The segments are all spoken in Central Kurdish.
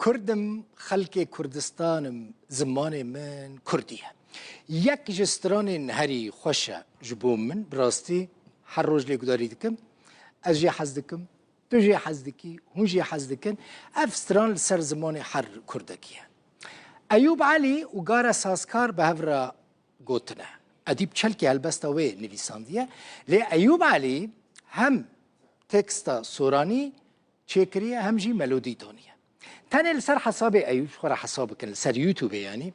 کوردم خەلکێ کوردستانم زمانێ من کوردیە. یەک ji stranên herî xweş e ji bo min bi rastî her roj lê gudarî dikim. Ez jê hez dikim, tu jê hez dikî, hûn jê hez dikin. Ev stran li ser zimanê her kurdekî ye. Eyûb Elî û Gara Sazkar bi hev re gotine. Edîp Çelkê helbesta wê nivîsandiye. Lê Eyûb Elî hem teksta soranî çêkiriye hem jî melodî daniye. Tenê li ser hesabê Eyûb ji xwe re hesab bikin li ser YouTubeê yanî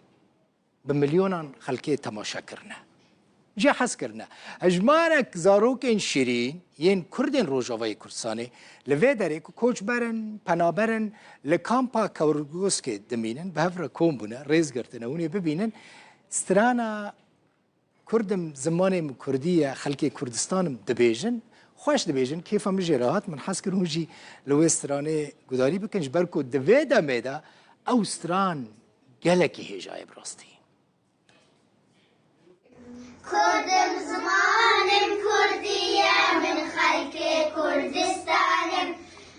bi milyonan xelkê temaşe kirine. Jê hez kirine. Hejmarek zarokên şîrîn yên Kurdên Rojavayê Kurdistanê li vê derê ku koçber in, penaber in, li kampa Kewrgoskê dimînin, bi hev re kom bûne, rêz girtine. Hûn ê bibînin strana Kurd im, zimanê min kurdî ye, xelkê Kurdistan im dibêjin, xweş dibêjin, kêfa min jê re hat, min hez kir hûn jî li wê stranê gudarî bikin ji ber ku di vê demê de ew stran gelekî hêja ye bi rastî. Kurd im, zimanim kurdî ye, min xelkê Kurdistan im,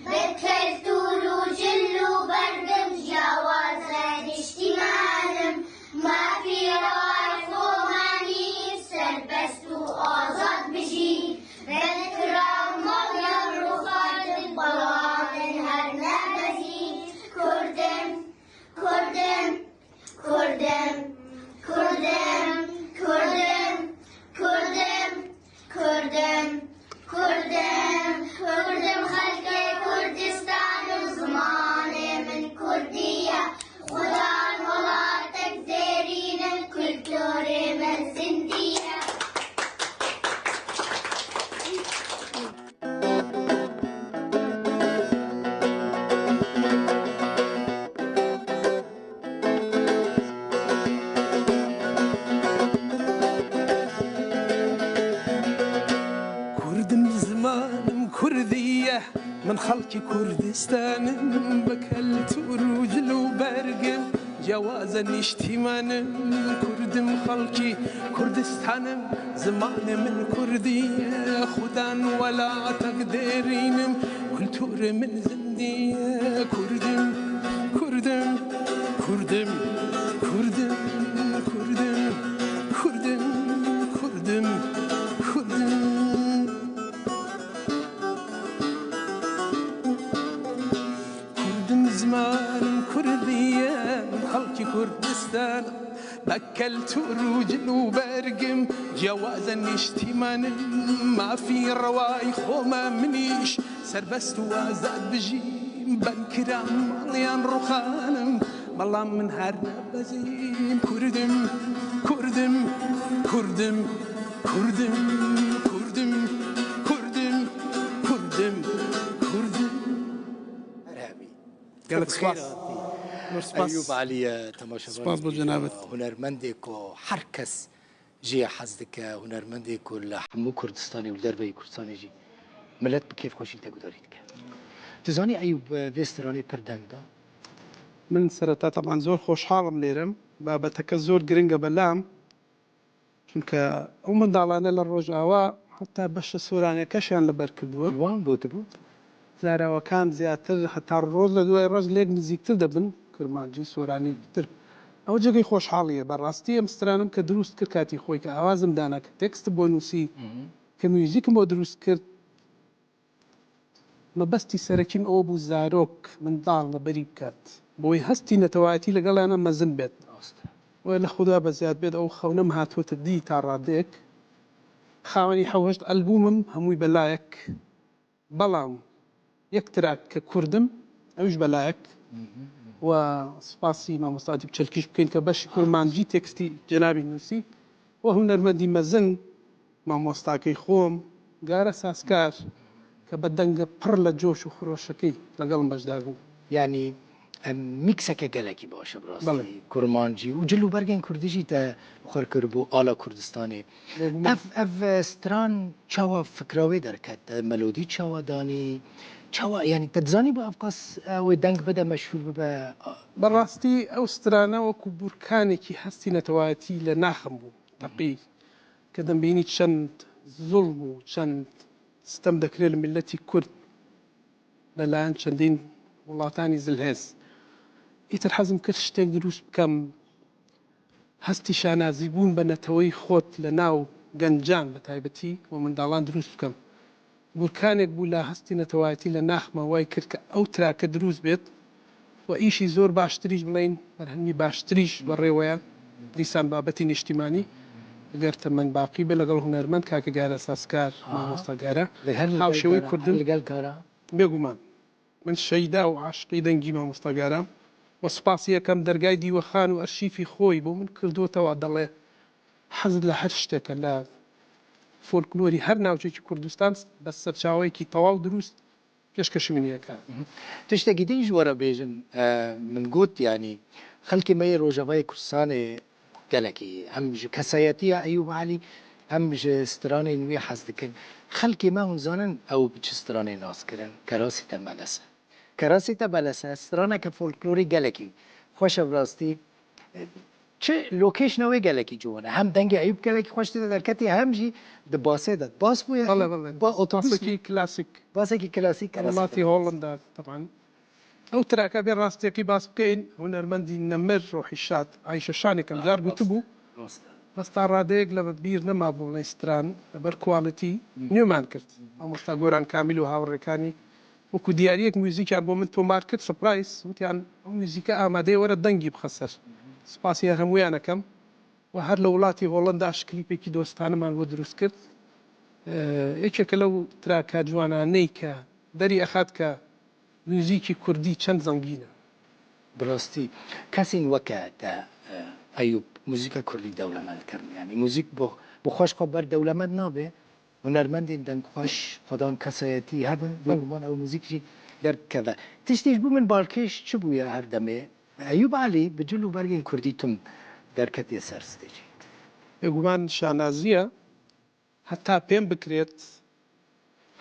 bi keltûr û cil û bergim ciyawaz e nîştîman im. Mafî reway xomanî serbest û azad bijî. Vekira malyan rûxandin balamin her nebezî. Kurdim, Kurdim, Kurdim, Kurdim, Kurdim, Kurdim, Kurdim, Kurdim, Kurdim xelkê Kurdistanim zimanê min Kurdî ye Xudan welatek zêrîn in kulturê me zindî ye. کوردم زمانم کوردیە من خەڵکی کوردستانم بە کەلتور و جل و بەرگم جیاوازە نیشتیمانم کوردم خەڵکی کوردستانم زمانی من کوردیە خودان وەلاتەک دێرینم کولتور من زندیە کوردم کوردم کوردم کوردم کوردم کوردم کوردم کوردم. کوردم زمانم کوردیە من خەڵکی کوردستانم بە کەلتور و جل و بەرگم جیاوازە نیشتیمانم مافی ڕەوای خۆمە منیش سەربەست و ئازاد بژیم بەندکرام ماڵیان ڕوخانم بەڵام من هەر نەبەزیم کوردم کوردم کوردم کوردم کوردم کوردم کوردم کوردم. هەر هەبی. گەلەک سپاس. زۆر سپاس. ئەیوب عەلیە سپاس تەماشەڤانی بۆ جەنابت. هونەرمەندێک و هەر کەس جێ حەز دکە هونەرمەندێک و لە هەموو کوردستانی و دەرڤەی کوردستانی ژی ملت بە کەیفخۆشی تە گوداری دکە. تو زانی ئەیوب ڤێ سترانێ پر دەنگ دا؟ من سەرەتا تەبعەن زۆر خۆشحاڵم لێرەم، بابەتەکە زۆر گرنگە بەلام، چونکە ئەو منداڵانە لە ڕۆژئاوا هەتا بەشە سۆرانیەکەشیان لەبەر کردووە. وام گۆتبوو. زاراوەکان زیاتر هەتا ڕۆژ لە دوای ڕۆژ لێک نزیکتر دەبن، کرمانجی، سۆرانی تر. ئەوە جێگەی خۆشحاڵییە. بە ڕاستی ئەم سترانەم کە دروست کرد کاتی خۆی کە ئاوازم دانا، کە تێکستم بۆ نووسی، کە میوزیکم بۆ دروست کرد، مەبەستی سەرەکیم ئەوە بوو زارۆک، منداڵ، لەبەری بکات، بۆی هەستی نەتەوایەتی لەگەڵیانا مەزن بێت. بۆیە لە خودا بەزیاد بێت ئەو خەونەم هاتووەتە دی تا ڕادەیەک. خاوەنی حەوهەشت ئەلبوومم، هەمووی بە لایەک. بەڵام یەک track کە کوردم ئەویش بەلایەک و سوپاسی مامۆستا ئەدیب چەلکیش بکەین کە بەشی کورمانجی تێکستی جەنابی نووسی و هونەرمەندی مەزن مامۆستاکەی خۆم گارە سازکار کە بە دەنگە پڕ لە جۆش و خرۆشەکەی لەگەڵم بەشدار بوو. یانی میکسەکە گەلەکی باشە بەڕاستی کورمانجی و جل و بەرگێن کوردی ژی تە خۆر کردبوو ئالا کوردستانێ ئەڤ ئەڤ ستران چاوا فکرا وێ دەرکەت مەلۆدی چاوا دانی چاوا یانی تە دزانی بوو ئەڤ قاس وێ دەنگ بدە مەشهور ببە. بەڕاستی ئەو سترانە وەکو بورکانێکی هەستی نەتەوایەتی لە ناخم بوو تەقی کە دەمبینی چەند زوڵم و چەند ستەم دەکرێت لە میللەتی کورد لە لایەن چەندین وڵاتانی زلهێز. ئیتر حەزم کرد شتێک دروست بکەم هەستی شانازی بوون بە نەتەوەی خۆت لە ناو گەنجان بە تایبەتی و منداڵان دروست بکەم. بورکانێک بوو لە هەستی نەتەوایەتی لە ناخما وای کرد کە ئەو تراکە دروست بێت و ئیشی زۆر باشتریش بڵێین بەرهەمی باشتریش بەڕێوەیە دیسان بابەتی نیشتیمانی گەر تەمەن باقی بێت لەگەڵ هونەرمەند کاکە گارە ساسکار مامۆستا گارە هاوشێوەی کوردن بێگومان من شەیدا و عاشقی دەنگی مامۆستا گارام و سوپاسی ئەکەم دەرگای دیوەخان و ئەرشیفی خۆی بۆ من کردۆتەوە دەڵێ حەزت لە هەر شتێکە لە فۆلکلۆری هەر ناوچەیەکی کوردستان بە سەرچاوەیەکی تەواو دروست پێشکەشی منی ئەکا. تشتێکی دیش وەرە بێژم من گوت یانی خەلکی مەی رۆژاڤای کوردستانێ گەلەکی هەم ژ کەسایەتیە ئەیوب عەلی هەم ژ سترانێن وی حەز دکن خەلکی مە هون زانن ئەو ب چ سترانێ ناس کرن کەراسی تە مەلەسە کەراسی تە بەلەسە سترانەکە فۆلکلۆری گەلەکی خوەشە براستی چ location ا وێ گەلەکی جوانە هەم دەنگی ئەیوب گەلەکی خوەش تێدا دەرکەتی هەم ژی د باسێ دە باس بوویە بەڵێ بەڵێ با ئۆتۆبوس باسێکی کلاسیک باسێکی کلاسیک کەراسی تە وڵاتی بەلەسە. هۆڵندا تەبعەن ئەو تراکە بێ ڕاستیەکەی باس بکەین هونەرمەندی نەمر ڕۆحی شاد عایشە شان یەکەم جار گوتبوو بەس تا ڕادەیەک لە بیر نەمابوو بڵێین ستران لەبەر quality نوێمان کرد مامۆستا گۆران کامیل و هاوڕێکانی وەکو دیاریەک میوزیکیان بۆ من تۆمار کرد surprise وتیان ئەو میوزیکە ئامادەیە وەرە دەنگی بخە سەر سوپاسی هەر هەموویان ئەکەم و هەر لە وڵاتی هۆڵەنداش کلیپێکی دۆستانەمان بۆ دروست کرد یەکێکە لەو تراکە جوانانەی کە دەری ئەخات کە میوزیکی کوردی چەند زەنگینە. بەراستی کەسین وەکە تە ئەیوب موزیکە کوردی دەولەمەند کردن یانی موزیک بۆ خوەش خۆ بەر دەولەمەند نابێ هونەرمەندین دەنگ خوەش خودان کەسایەتی هەبن بێگومان ئەو موزیک ژی دەربکەڤە تشتیش بوو من بالکێش چ بوویە هەر دەمێ ئەیوب عەلی بە جل و بەرگین کوردی تم دەرکەتیە سەر stage ی. بێگومان شانازیە هەتا پێم بکرێت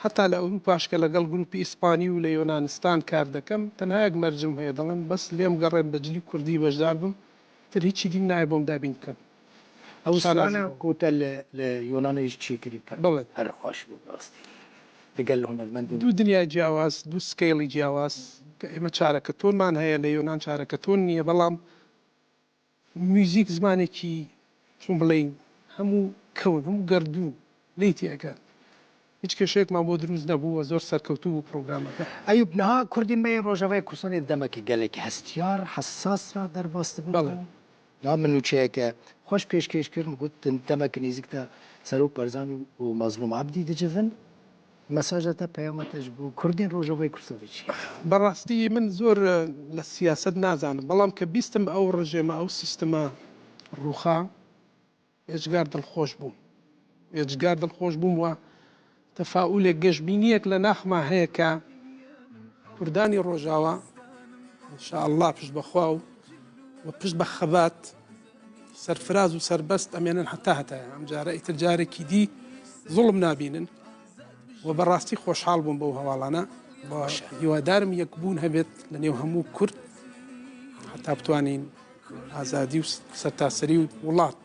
هەتا لە ئەوروپاش کە لەگەڵ گروپی ئیسپانی و لە یۆنانستان کار دەکەم تەنها یەک مەرجم هەیە دەڵێم بەس لێم گەڕێن بە جلی کوردی بەشدار بم تر هیچی دیم نایە بۆم دابین بکەن ئەو شانازی سترانە بۆم. کوتە لە لە یۆنانیش چی کری پڕ بەڵێ. هەر خۆش بوو بەڕاستی لەگەل هونەرمەندی. دوو دنیای جیاواز دوو scale ی جیاواز کە ئێمە چارەکە تۆنمان هەیە لە یۆنان چارەکە تۆن نییە بەڵام میوزیک زمانێکی چۆن بڵێین هەموو کەون هەموو گەردوون لێی تێئەگات هیچ کێشەیەکمان بۆ دروست نەبوو و زۆر سەرکەوتوو بوو پڕۆگرامەکە. ئەیوب نها کوردی مەی ڕۆژاڤای کوردستانی دەمەکی گەلێکی هەستیار، حەساس، را دەرباز دبن بەڵێ. و نها من نوچەیەکە خوەش پێشکێش کردم گوت دەمەکی نیزیک تا سەرۆک بەرزانی و مەزلوم عەبدی دجڤن مەساژە تە پەیامە تە ژ بۆ کوردین ڕۆژاڤای کوردستانی چیە؟ بەڕاستی من زۆر لە سیاسەت نازانم بەڵام کە بیستم ئەو ڕژێمە ئەو سیستمە ڕووخا ئێجگار دڵخۆش بووم ئێجگار دڵخۆش بووم و تەفائولێک گەشبینیەک لە ناخما هەیە کە کوردانی ڕۆژاوا ان شاء اللە پشت بە خوا و و پشت بە خەبات سەرفراز و سەربەست ئەمێنن هەتا هەتایە ئەم جارە ئیتر جارێکی دی زوڵم نابینن و بەڕاستی خۆشحاڵ بووم بەو هەواڵانە و هیوادارم یەکبوون هەبێت لە نێو هەموو کورد هەتا بتوانین ئازادی و سەرتاسەری و وڵات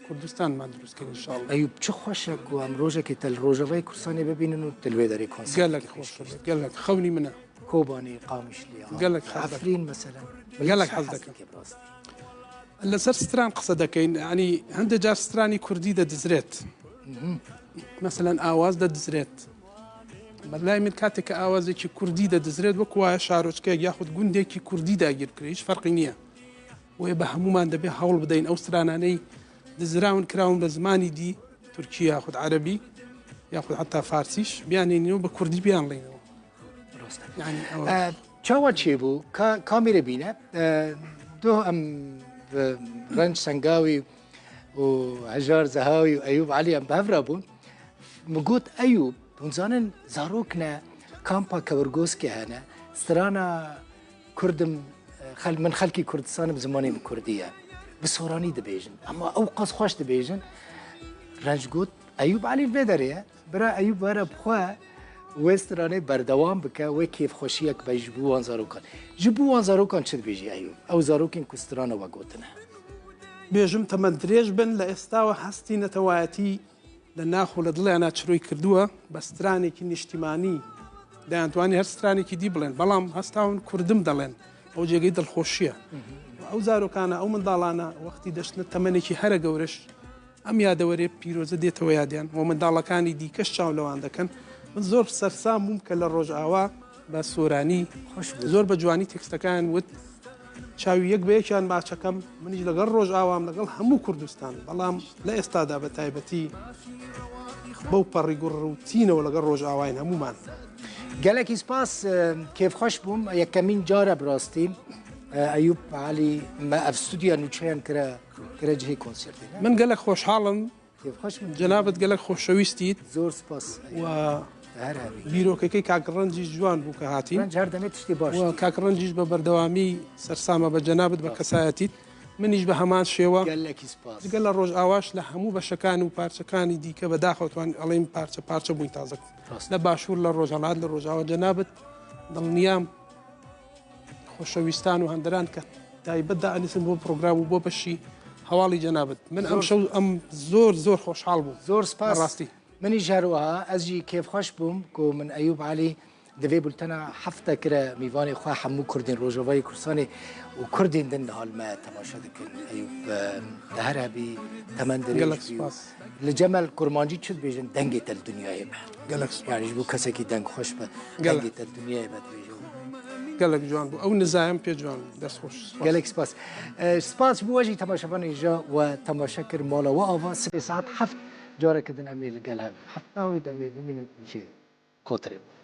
کوردستانمان دروست کەین ان شاء اللە. ئەیوب چ خۆشە کو ئەم ڕۆژەکی تەل ڕۆژەڤای کوردستانی ببینن و تل وێ دەرێ کۆنسێرت گەلەک خۆشە گەلەک خەونی منە. کۆبانی قامیشلی گەلەک حەز دەکەم. عەفرین مەسەلەن. گەلەک حەز دەکەم. لەسەر ستران قسە دەکەین ینی هەندێک جار سترانی کوردی دەدزرێت مەسەلەن ئاواز دەدزرێت بەلای من کاتێک کە ئاوازێکی کوردی دەدزرێت وەک وایە شارۆچکەیەک یاخود گوندێکی کوردی داگیر بکرێت هیچ فەرقی نییە بۆیە بە هەمومان دەبێت هەوڵ بدەین ئەو سترانانەی دزراون کراون بە زمانی دی تورکی یاخود عەربی یاخود حتا فارسیش بیانێنەوە بە کوردی بیانڵێنەوە چاوە چێ بوو کامێرە بینە دۆ ئەم ڕەنج سەنگاوی و هەژار زەهاوی و ئەیوب عەلی ئەم بەهەڤرا بوون مگوت ئەیوب هونزانن زارۆکنە کامپا کەورگۆسکێ هەنە سترانە کوردم خەل من خەلکی کوردستانم زمانیم کوردیە بە سۆرانی دەبێژن ئەمە ئەو قەس خۆش دەبێژن ڕەنج گوت ئەیوب عەلی بێ دەرێ برا ئەیوب وەرە بخوا وێ سترانێ بەردەوام بکە وێ کێفخۆشیەک بە ji بۆ وان zarokan. Ji bo wan zarokan çi dibêjî Eyûb? Ew zarokên ku strana we gotine. بێژم تەمەن درێژ بن لە ئێستاوە هەستی نەتەوایەتی لە ناخ و لە دڵیانا چرۆی کردووە بە سترانێکی نیشتیمانی دەیانتوانی هەر سترانێکی دی بڵێن بەڵام هەستاون کوردم دەڵێن. ئەو جێگەی دڵخۆشییە. ئەو زارۆکانە، ئەو منداڵانە وەختی دەچنە تەمەنێکی هەرە گەورەش ئەم یادەوەریە پیرۆزە دێتەوە یادیان و منداڵەکانی دیکەش چاو لەوان دەکەن. من زۆر سەرسام بووم کە لە ڕۆژئاوا بە سۆرانی زۆر بە جوانی تێکستەکان وت چاوی یەک بە یەکیان ماچەکەم منیش لەگەڵ ڕۆژئاوام لەگەڵ هەموو کوردستان بەڵام لە ئێستادا بە تایبەتی بەو پەڕی گوڕ و تینەوە لەگەڵ ڕۆژئاواین هەموومان. گەلەکی سپاس کێفخۆش بووم یەکەمین جارە بڕاستی ئەیوب عەلی مە ئەف ستودیا نوچەیان کرا کرا جهی کۆنسێرتێ من گەلەک خۆشحاڵم جەنابت گەلەک خۆشەویستیت زۆر سپاس و بیرۆکەکەی کاک ڕەنجیش جوان بوو کە هاتین ڕەنج هەر دەمێ تشتی باش و کاک ڕەنجیش بە بەردەوامی سەرسامە بە جەنابت بە کەسایەتیت منیش بە هەمان شێوە گەلەکی سپاس جگە لە ڕۆژئاواش لە هەموو بەشەکان و پارچەکانی دیکە بەداخەوە توان ئەڵێین پارچە پارچە بووین تازە لە باشوور لە ڕۆژهەڵات لە ڕۆژاوا جەنابت دڵنیام خۆشەویستان و هەندەران کە تایبەت دائەنیسن بۆ پرۆگرام و بۆ بەشی هەواڵی جەنابت من ئەم شەو ئەم زۆر زۆر خۆشحاڵ بوو زۆر سپاس ڕاستی منیش هەروەها ئەزی کێفخۆش بووم کو من ئەیوب عەلی دەێ بولتەنە هەفتە کرە میوانی خوا هەموو کوردین ڕۆژاوای کوردستانی و کوردین دن لە مە تەماشا دەکەن ئەیوب هەر هەبی تەمەن درێژ لە جەمەل کورمانجی چ دبێژن دەنگێ تە دنیایێ بە گەلەک سوپاس. یانیش بۆ کەسێکی دەنگ خۆش بە دەنگێ تە دنیایێ بە دبێژن. گەلەک جوان بوو ئەو نزایەم پێ جوان بوو دەست خۆش سوپاس. گەلەک سپاس. سپاس بۆ وەژی تەماشەڤانی ژا و تەماشا کرد ماڵە وە ئاڤا سبێ ساعەت هەفت جارەکە دن ئەمێ لەگەل هەڤ هەفتا وێ دەمێ بمینن چێ کۆترێ بوو.